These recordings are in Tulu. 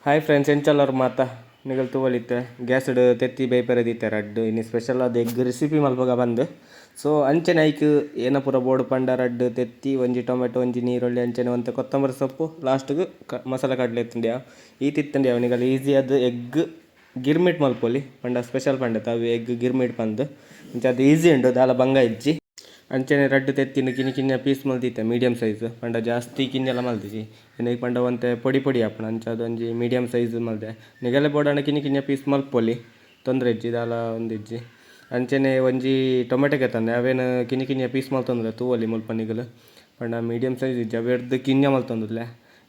ಹಾಯ್ ಫ್ರೆಂಡ್ಸ್, ಎಂಚಲ್ಲರ್ ಮಾತ? ನಿಗಲ್ ತೂವೊಲಿತ್ತೆ, ಗ್ಯಾಸ್ಡ್ ತೆತ್ತಿ ಬೇಯ್ಪೆರೆ ದೀತೆ ರಡ್ಡ್. ಇನಿ ಸ್ಪೆಷಲ್ ಆದ್ ಎಗ್ ರೆಸಿಪಿ ಮಲ್ಪುಗ ಬಂದ್. ಸೊ ಅಂಚನೆ ಐಕ್ ಏನ ಪೂರ ಬೋಡು ಪಂಡ, ರಡ್ಡ್ ತೆತ್ತಿ, ಒಂಜಿ ಟೊಮೆಟೊ, ಒಂಜಿ ನೀರುಳ್ಳಿ, ಅಂಚನೆ ಒಂತೆ ಕೊತ್ತಂಬರಿ ಸೊಪ್ಪು, ಲಾಸ್ಟ್ಗ್ ಕ ಮಸಾಲೆ ಕಡಲೆ ಇತ್ತುಂಡ್ಯಾ. ಈತ್ ಇತ್ತುಂಡ್ಯಾ ನಿಗಲ್ ಈಸಿ ಆದ್ ಎಗ್ ಗಿರ್ಮಿಟ್ ಮಲ್ಪೊಲಿ. ಪಂಡ ಸ್ಪೆಷಲ್ ಪಂಡತ ಅವು ಎಗ್ ಗಿರ್ಮಿಟ್ ಪಂದ್. ಅಂಚ ಅದು ಈಸಿ ಉಂಡು, ದಾಲ ಬಂಗ ಇಜ್ಜಿ. ಅಂಚನೆ ರಡ್ಡ್ ತೆತ್ತಿನ ಕಿನ್ನಿ ಕಿನ್ಯ ಪೀಸ್ ಮಲ್ದಿತ್ತೆ, ಮೀಡಿಯಂ ಸೈಜ್. ಪಂಡ ಜಾಸ್ತಿ ಕಿನ್ಯಲ ಮಲ್ದಿಜಿ. ಎನಗ್ ಪಂಡ ಒಂತೆ ಪೊಡಿ ಪೊಡಿ ಆಪುಂಡು, ಅಂಚ ಒಂಜಿ ಮೀಡಿಯಂ ಸೈಜ್ ಮಲ್ದೆ. ನಿಗಲೆ ಬೋಡಾಂಡ ಕಿನ್ನಿ ಕಿನ್ಯ ಪೀಸ್ ಮಲ್ಪೊಲಿ, ತೊಂದರೆ ಇಜ್ಜಿ, ದಾಲ ಒಂದಿಜ್ಜಿ. ಅಂಚನೆ ಒಂಜಿ ಟೊಮೆಟೊ ಗೆತೊಂದೆ, ಅವೇನು ಕಿನ್ನಿ ಕಿನ್ಯ ಪೀಸ್ ಮಲ್ತೊಂದುಲ್ಲೆ, ತೂವೊಲಿ ಮುಲ್ಪ ನಿಗಲು. ಪಂಡ ಮೀಡಿಯಂ ಸೈಜ್ ಇಜ್ಜಿ, ಅವೆರ್ದ್ ಕಿನ್ಯ ಮಲ್ತೊಂದುಲ್ಲೆ.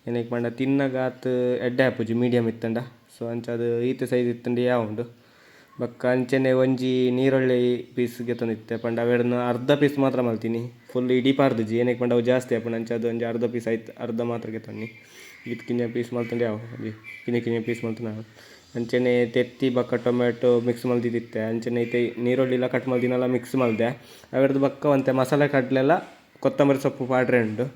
ಎನಗ್ ಪಂಡ ತಿನ್ನಗ ಆತ್ ಎಡ್ಡೆ ಆಪುಜಿ ಮೀಡಿಯಂ ಇತ್ತಂಡ. ಸೊ ಅಂಚಾದ್ ಈತ್ ಸೈಜ್ ಇತ್ತಂಡ ಯಾವುಂಡು. ಬೊಕ್ಕ ಅಂಚನೆ ಒಂಜಿ ನೀರುಳ್ಳಿ ಪೀಸ್ ಗೆತೊಂದಿತ್ತೆ. ಪಂಡ ಅವೆರ್ನ ಅರ್ಧ ಪೀಸ್ ಮಾತ್ರ ಮಲ್ತಿನಿ, ಫುಲ್ ಇಡೀ ಪಾರ್ದಿಜಿ. ಏನಕ್ಕೆ ಪಂಡ ಅವು ಜಾಸ್ತಿ ಆಪುಂಡು. ಅಂಚಾದ್ ಒಂಜಿ ಅರ್ಧ ಪೀಸ್ ಆಯ್ತು, ಅರ್ಧ ಮಾತ್ರ ಗೆತೊನ್ನಿ. ಈತ್ ಕಿನ್ಯ ಪೀಸ್ ಮಲ್ತುಂಡ ಯಾವು, ಒಂಜಿ ಕಿನ್ಯ ಕಿನ್ಯ ಪೀಸ್ ಮಲ್ತುಂಡ. ಅಂಚನೆ ತೆತ್ತಿ ಬೊಕ್ಕ ಟೊಮೆಟೊ ಮಿಕ್ಸ್ ಮಲ್ದಿದಿತ್ತೆ. ಅಂಚನೆ ಇತ್ತೆ ನೀರುಳ್ಳಿಲ ಕಟ್ ಮಲ್ದಿನಲ ಮಿಕ್ಸ್ ಮಲ್ದೆ. ಅವೆರ್ದ್ ಬೊಕ್ಕ ಒಂತೆ ಮಸಾಲೆ ಕಡಲೆಲ ಕೊತ್ತಂಬರಿ ಸೊಪ್ಪು ಪಾಡ್ರೆ ಉಂಡು,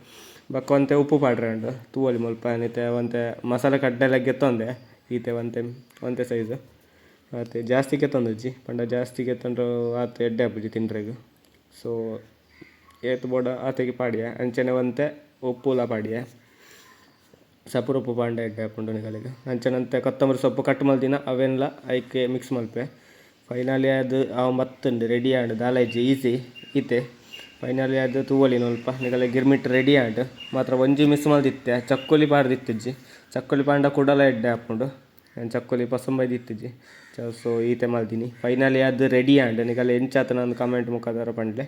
ಬೊಕ್ಕ ಒಂತೆ ಉಪ್ಪು ಪಾಡ್ರೆ ಉಂಡು. ತೂವೊಲಿ ಮುಲ್ಪ ಇತ್ತೆ ಒಂತೆ ಮಸಾಲೆ ಕಡ್ಲೆಲ ಗೆತ್ತೊಂದೆ. ಈತೆ ಒಂತೆ ಒಂತೆ ಸೈಜ್ ಆತೆ, ಜಾಸ್ತಿ ಗೆತ್ತೊಂದಿಜ್ಜಿ. ಪಂಡ ಜಾಸ್ತಿ ಗೆತ್ತೊಂಡ್ರೆ ಆತ್ ಎಡ್ಡೆ ಆಪುಜಿ ತಿನ್ರೆಗ್. ಸೊ ಏತ್ ಬೋಡ ಆತೆಗೆ ಪಾಡಿಯೆ. ಅಂಚನೆ ಒಂತೆ ಉಪ್ಪುಲ ಪಾಡಿಯೆ. ಸಪುರ ಉಪ್ಪು ಪಾಂಡ ಎಡ್ಡೆ ಆಪುಂಡು ನಿಗಲೆಗ್. ಅಂಚನೆ ಒಂತೆ ಕೊತ್ತಂಬರಿ ಸೊಪ್ಪು ಕಟ್ ಮಲ್ದಿನ ಅವೆನ್ಲ ಐಕೆ ಮಿಕ್ಸ್ ಮಲ್ಪೆ. ಫೈನಲಿ ಅದು ಅವು ಬತ್ತುಂಡು, ರೆಡಿ ಆಂಡ್. ದಾಲ ಇಜ್ಜಿ, ಈಸಿ ಈತೆ. ಫೈನಲಿ ಅದು ತೂವೊಲಿ ಮುಲ್ಪ ನಿಗಲೆ ಗಿರ್ಮಿಟ್ ರೆಡಿ ಆಂಡ್. ಮಾತ್ರ ಒಂಜಿ ಮಿಸ್ ಮಲ್ದಿತ್ತೆ, ಚಕ್ಕುಲಿ ಪಾಡ್ದಿತ್ತಿಜ್ಜಿ. ಚಕ್ಕುಲಿ ಪಾಂಡ ಕುಡಲ ಎಡ್ಡೆ ಆಪುಂಡು. ಯಾನ್ ಚಕ್ಕುಲಿ ಪಸೊಂಬೈದಿತ್ತಿಜಿ. ಸೊ ಈತೆ ಮಲ್ದಿನಿ. ಫೈನಲಿ ಅದು ರೆಡಿ ಆಂಡ್. ನಿಗಲೆ ಎಂಚಾತನ ಕಮೆಂಟ್ ಮುಖಾಂತರ ಪಂಡ್ಲೆ.